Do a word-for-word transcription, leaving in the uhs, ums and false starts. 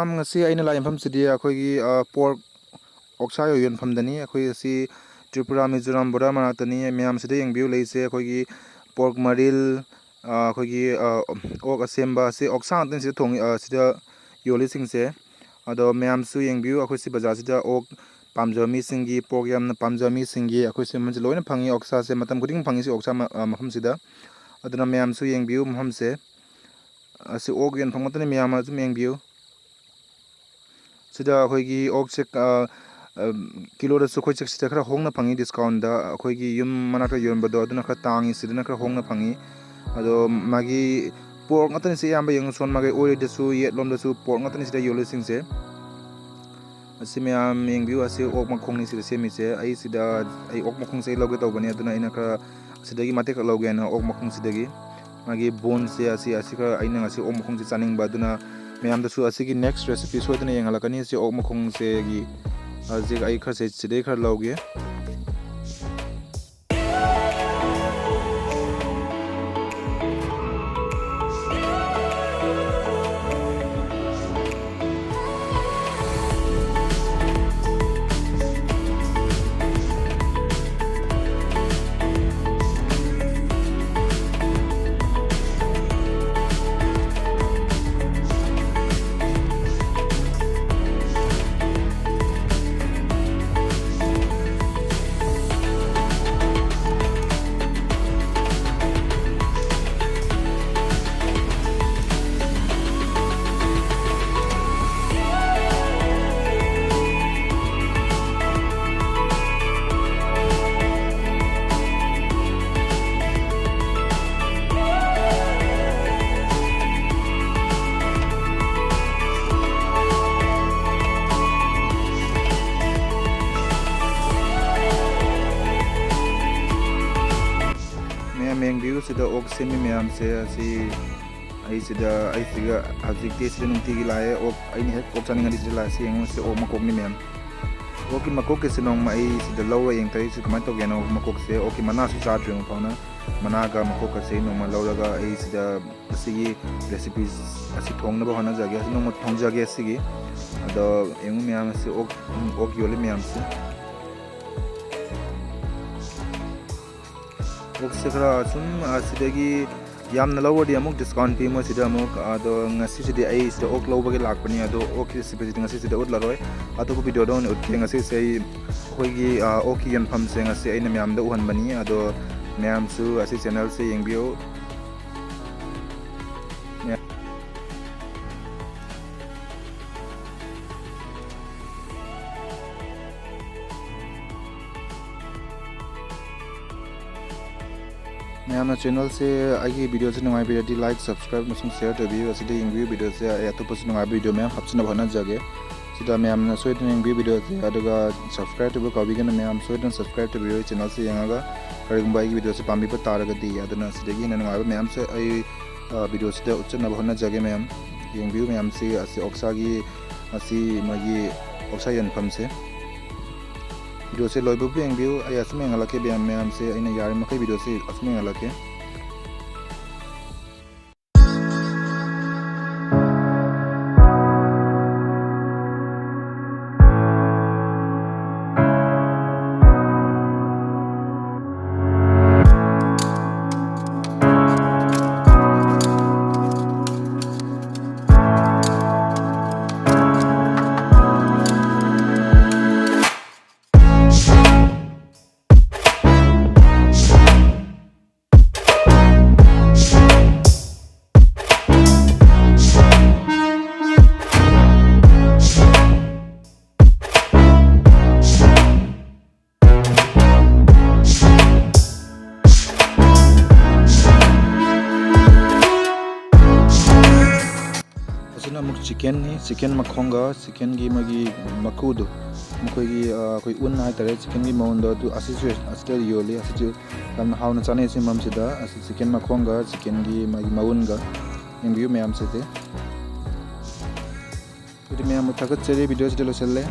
ꯃꯌꯥꯝ, ꯉꯁꯤ ꯑꯩꯅ ꯂꯥꯛꯏ ꯃꯐꯝꯁꯤꯗꯤ ꯑꯩꯈꯣꯏꯒꯤ, ꯑ, pork ꯑꯣꯛꯁꯥ ꯌꯣꯟꯐꯝꯗꯅꯤ꯫ ꯑꯩꯈꯣꯏ ꯑꯁꯤ ꯇ꯭ꯔꯤꯄꯨꯔꯥ, ꯃꯤꯖꯣꯔꯥꯝ border ꯃꯅꯥꯛꯇꯅꯤ꯫ ꯃꯌꯥꯝꯁꯤꯗ ꯌꯦꯡꯕꯤꯌꯨ, ꯂꯩꯁꯦ ꯑꯩꯈꯣꯏꯒꯤ pork ꯃꯔꯤꯜ, ꯑ, ꯑꯩꯈꯣꯏꯒꯤ, ꯑ, ꯑꯣꯛ ꯑꯁꯦꯝꯕ, ꯑꯁꯤ ꯑꯣꯛꯁꯥ ꯉꯥꯛꯇꯅꯤ ꯁꯤꯗ ꯊꯣꯡꯉꯤ, ꯑ, ꯁꯤꯗ ꯌꯣꯜꯂꯤꯁꯤꯡꯁꯦ꯫ ꯑꯗꯣ ꯃꯌꯥꯝꯁꯨ ꯌꯦꯡꯕꯤꯌꯨ, ꯑꯩꯈꯣꯏ ꯁꯤ ꯕꯖꯥꯔꯁꯤꯗ ꯑꯣꯛ ꯄꯥꯝꯖꯕ ꯃꯤꯁꯤꯡꯒꯤ, pork ꯌꯥꯝꯅ ꯄꯥꯝꯖꯕ ꯃꯤꯁꯤꯡꯒꯤ ꯑꯩꯈꯣꯏ ꯁꯤ ꯃꯐꯝꯁꯦ ꯂꯣꯏꯅ ꯐꯪꯉꯤ꯫ ꯑꯣꯛꯁꯥꯁꯦ ꯃꯇꯝ ꯈꯨꯗꯤꯡ ꯐꯪꯉꯤ ꯁꯤ ꯑꯣꯛꯁꯥ ꯃ-, ꯑ, ꯃꯐꯝꯁꯤꯗ꯫ ꯑꯗꯨꯅ ꯃꯌꯥꯝꯁꯨ ꯌꯦꯡꯕꯤꯌꯨ ꯃꯐꯝꯁꯦ꯫ ꯑꯁꯤ ꯑꯣꯛ ꯌꯣꯟꯐꯝ ꯉꯥꯛꯇꯅꯤ, ꯃꯌꯥꯝ ꯑꯗꯨꯝ ꯌꯦꯡꯕꯤꯌꯨ꯫ ꯁꯤꯗ ꯑꯩꯈꯣꯏꯒꯤ ꯑꯣꯛꯁꯦ, ꯑ, ꯑ, ꯀꯤꯂꯣꯗꯁꯨ ꯑꯩꯈꯣꯏ ꯆꯦꯛꯁꯤꯗ ꯈꯔ ꯍꯣꯡꯅ ꯐꯪꯉꯤ discountꯗ꯫ ꯑꯩꯈꯣꯏꯒꯤ ꯌꯨꯝ ꯃꯅꯥꯛꯇ ꯌꯣꯟꯕꯗꯣ ꯑꯗꯨꯅ ꯈꯔ ꯇꯥꯡꯉꯤ, ꯁꯤꯗꯅ ꯈꯔ ꯍꯣꯡꯅ ꯐꯪꯉꯤ꯫ ꯑꯗꯣ ꯃꯥꯒꯤ pork ꯉꯥꯛꯇꯅꯤ ꯁꯤ ꯑꯌꯥꯝꯕ ꯌꯦꯡꯉꯨ, ꯁꯣꯝ ꯃꯥꯒꯤ ꯑꯣꯏꯔꯣꯏꯗꯁꯨ, ꯌꯦꯠꯂꯣꯝꯗꯁꯨ pork ꯉꯥꯛꯇꯅꯤ ꯁꯤꯗ ꯌꯣꯜꯂꯤꯁꯤꯡꯁꯦ꯫ ꯑꯁꯤ ꯃꯌꯥꯝ ꯌꯦꯡꯕꯤꯌꯨ, ꯑꯁꯤ ꯑꯣꯛ ꯃꯈꯣꯡꯅꯤ ꯁꯤꯗ ꯁꯦꯝꯃꯤꯁꯦ꯫ ꯑꯩ ꯁꯤꯗ, ꯑꯩ ꯑꯣꯛ ꯃꯈꯣꯡꯁꯦ ꯑꯩ ꯂꯧꯒꯦ ꯇꯧꯕꯅꯦ, ꯑꯗꯨꯅ ꯑꯩꯅ ꯈꯔ ꯁꯤꯗꯒꯤ ꯃꯇꯦꯛꯈꯛ ꯂꯧꯒꯦꯅ ꯑꯣꯛ ꯃꯈꯣꯡꯁꯤꯗꯒꯤ꯫ ꯃꯥꯒꯤ boneꯁꯦ ꯑꯁꯤ, ꯑꯁꯤ ꯈꯔ ꯑꯩꯅ ꯉꯁꯤ ꯑꯣꯛ ꯃꯈꯣꯡꯁꯦ ꯆꯥꯅꯤꯡꯕ, ꯑꯗꯨꯅ ꯃꯌꯥꯝꯗꯁꯨ ꯑꯁꯤꯒꯤ next recipe ꯁꯣꯏꯗꯅ ꯌꯦꯡꯍꯜꯂꯛꯀꯅꯤ꯫ ꯑꯁꯤ ꯑꯣꯛ ꯃꯈꯣꯡꯁꯦꯒꯤ ꯍꯧꯖꯤꯛ ꯑꯩ ꯈꯔꯁꯦ ꯁꯤꯗꯩ ꯈꯔ ꯂꯧꯒꯦ꯫ ꯃꯌꯥꯝ ꯌꯦꯡꯕꯤꯌꯨ, ꯁꯤꯗ ꯑꯣꯛ ꯁꯦꯝꯃꯤ ꯃꯌꯥꯝꯁꯦ꯫ ꯑꯁꯤ ꯑꯩ ꯁꯤꯗ, ꯑꯩ ꯁꯤꯒ ꯍꯧꯖꯤꯛꯇꯤ ꯁꯤꯗ ꯅꯨꯡꯇꯤꯒꯤ ꯂꯥꯛꯑꯦ꯫ ꯑꯣꯛ, ꯑꯩꯅ ꯍꯦꯛ ꯑꯣꯛ ꯆꯥꯅꯤꯡꯉꯗꯤ ꯁꯤꯗ ꯂꯥꯛꯑꯦ꯫ ꯁꯤ ꯌꯦꯡꯉꯨ, ꯁꯤ ꯑꯣꯛ ꯃꯀꯣꯛꯅꯤ ꯃꯌꯥꯝ꯫ ꯑꯣꯛꯀꯤ ꯃꯀꯣꯛꯀꯤꯁꯦ ꯅꯣꯡꯃ ꯑꯩ ꯁꯤꯗ ꯂꯧꯔ ꯌꯦꯡ ꯇꯥꯔꯦ, ꯁꯤ ꯀꯃꯥꯏꯅ ꯇꯧꯒꯦꯅ꯫ ꯑꯣꯛ ꯃꯀꯣꯛꯁꯦ, ꯑꯣꯛꯀꯤ ꯃꯅꯥꯁꯨ ꯆꯥꯗ꯭ꯔꯤ ꯍꯧꯖꯤꯛ ꯐꯥꯎꯅ꯫ ꯃꯅꯥꯒ ꯃꯈꯣꯛꯀꯁꯦ ꯅꯣꯡꯃ ꯂꯧꯔꯒ ꯑꯩ ꯁꯤꯗ ꯑꯁꯤꯒꯤ recipe ꯑꯁꯤ ꯊꯣꯡꯅꯕ ꯍꯣꯠꯅꯖꯒꯦ꯫ ꯑꯁꯤ ꯅꯣꯡꯃ ꯊꯣꯡꯖꯒꯦ ꯑꯁꯤꯒꯤ꯫ ꯑꯗꯣ ꯌꯦꯡꯉꯨ ꯃꯌꯥꯝ, ꯑꯁꯤ ꯑꯣꯛ, ꯑꯣꯛ ꯌꯣꯜꯂꯤ ꯃꯌꯥꯝꯁꯦ꯫ ꯑꯣꯛꯁꯦ ꯈꯔ ꯁꯨꯝ, ꯑ, ꯁꯤꯗꯒꯤ ꯌꯥꯝꯅ ꯂꯧꯔꯗꯤ ꯑꯃꯨꯛ discount ꯄꯤ ꯃꯣꯏꯁꯤꯗ ꯑꯃꯨꯛ꯫ ꯑꯗꯣ ꯉꯁꯤꯁꯤꯗꯤ ꯑꯩ ꯁꯤꯗ ꯑꯣꯛ ꯂꯧꯕꯒꯤ ꯂꯥꯛꯄꯅꯤ꯫ ꯑꯗꯣ ꯑꯣꯛꯀꯤ recipeꯁꯤꯗꯤ ꯉꯁꯤꯁꯤꯗ ꯎꯠꯂꯔꯣꯏ꯫ ꯑꯇꯣꯞꯄ videoꯗ ꯑꯣꯏꯅ ꯎꯠꯀꯦ꯫ ꯉꯁꯤꯁꯦ ꯑꯩ, ꯑꯩꯈꯣꯏꯒꯤ, ꯑ, ꯑꯣꯛꯀꯤ ꯌꯣꯟꯐꯝꯁꯦ ꯉꯁꯤ ꯑꯩꯅ ꯃꯌꯥꯝꯗ ꯎꯍꯟꯕꯅꯤ꯫ ꯑꯗꯣ ꯃꯌꯥꯝꯁꯨ ꯑꯁꯤ channelꯁꯦ ꯌꯦꯡꯕꯤꯌꯨ꯫ ꯃꯌꯥꯝꯅ channelꯁꯦ, ꯑꯩꯒꯤ videoꯁꯦ ꯅꯨꯡꯉꯥꯏꯕꯤꯔꯗꯤ like, subscribe ꯑꯃꯁꯨꯡ share ꯇꯧꯕꯤꯌꯨ꯫ ꯑꯁꯤꯗ ꯌꯦꯡꯕꯤꯌꯨ videoꯁꯦ, ꯑꯩ ꯑꯇꯣꯞꯄꯁꯨ ꯅꯨꯡꯉꯥꯏꯕ video ꯃꯌꯥꯝ ꯍꯥꯞꯆꯤꯟꯅꯕ ꯍꯣꯠꯅꯖꯒꯦ꯫ ꯁꯤꯗ ꯃꯌꯥꯝꯅ ꯁꯣꯏꯗꯅ ꯌꯦꯡꯕꯤꯌꯨ videoꯁꯦ, ꯑꯗꯨꯒ subscribe ꯇꯧꯕ ꯀꯥꯎꯕꯤꯒꯅꯨ ꯃꯌꯥꯝ, ꯁꯣꯏꯗꯅ subscribe ꯇꯧꯕꯤꯌꯨ channelꯁꯦ ꯌꯦꯡꯉꯒ꯫ ꯀꯔꯤꯒꯨꯝꯕ ꯑꯩꯒꯤ videoꯁꯦ ꯄꯥꯝꯕꯤꯕ ꯇꯥꯔꯒꯗꯤ, ꯑꯗꯨꯅ ꯁꯤꯗꯒꯤ ꯍꯦꯟꯅ ꯅꯨꯡꯉꯥꯏꯕ ꯃꯌꯥꯝꯁꯦ ꯑꯩ, ꯑ, videoꯁꯤꯗ ꯎꯠꯆꯅꯕ ꯍꯣꯠꯅꯖꯒꯦ ꯃꯌꯥꯝ꯫ ꯌꯦꯡꯕꯤꯌꯨ ꯃꯌꯥꯝꯁꯤ, ꯑꯁꯤ ꯑꯣꯛꯁꯥꯒꯤ, ꯑꯁꯤ ꯃꯣꯏꯒꯤ ꯑꯣꯛꯁꯥ ꯌꯣꯟꯐꯝꯁꯦ꯫ Videoꯁꯦ ꯂꯣꯏꯕꯕꯨ ꯌꯦꯡꯕꯤꯌꯨ꯫ ꯑꯩ ꯑꯁꯨꯝ ꯌꯦꯡꯍꯜꯂꯛꯀꯦ ꯃꯌꯥꯝ, ꯃꯌꯥꯝꯁꯦ ꯑꯩꯅ ꯌꯥꯔꯤꯃꯈꯩ videoꯁꯦ ꯑꯁꯨꯝ ꯌꯦꯡꯍꯜꯂꯛꯀꯦ꯫ ꯑꯁꯤꯅ ꯑꯃꯨꯛ chickenꯅꯤ꯫ Chicken ꯃꯈꯣꯡꯒ chickenꯒꯤ ꯃꯥꯒꯤ ꯃꯀꯨꯗꯣ, ꯃꯈꯣꯏꯒꯤ, ꯑ, ꯑꯩꯈꯣꯏ ꯎꯟ ꯍꯥꯏꯇꯥꯔꯦ, chickenꯒꯤ ꯃꯎꯟꯗꯣ, ꯑꯗꯨ ꯑꯁꯤꯁꯨ ꯑꯁꯤꯗ ꯌꯣꯜꯂꯤ꯫ ꯑꯁꯤꯁꯨ ꯌꯥꯝꯅ ꯍꯥꯎꯅ ꯆꯥꯅꯩ ꯁꯤ ꯃꯐꯝꯁꯤꯗ꯫ ꯑꯁꯤ chicken ꯃꯈꯣꯡꯒ chickenꯒꯤ ꯃꯥꯒꯤ ꯃꯎꯟꯒ꯫ ꯌꯦꯡꯕꯤꯌꯨ ꯃꯌꯥꯝꯁꯤꯗꯤ꯫ ꯑꯗꯨꯗꯤ ꯃꯌꯥꯝꯕꯨ ꯊꯥꯒꯠꯆꯔꯤ, videoꯁꯤꯗ ꯂꯣꯏꯁꯤꯜꯂꯦ꯫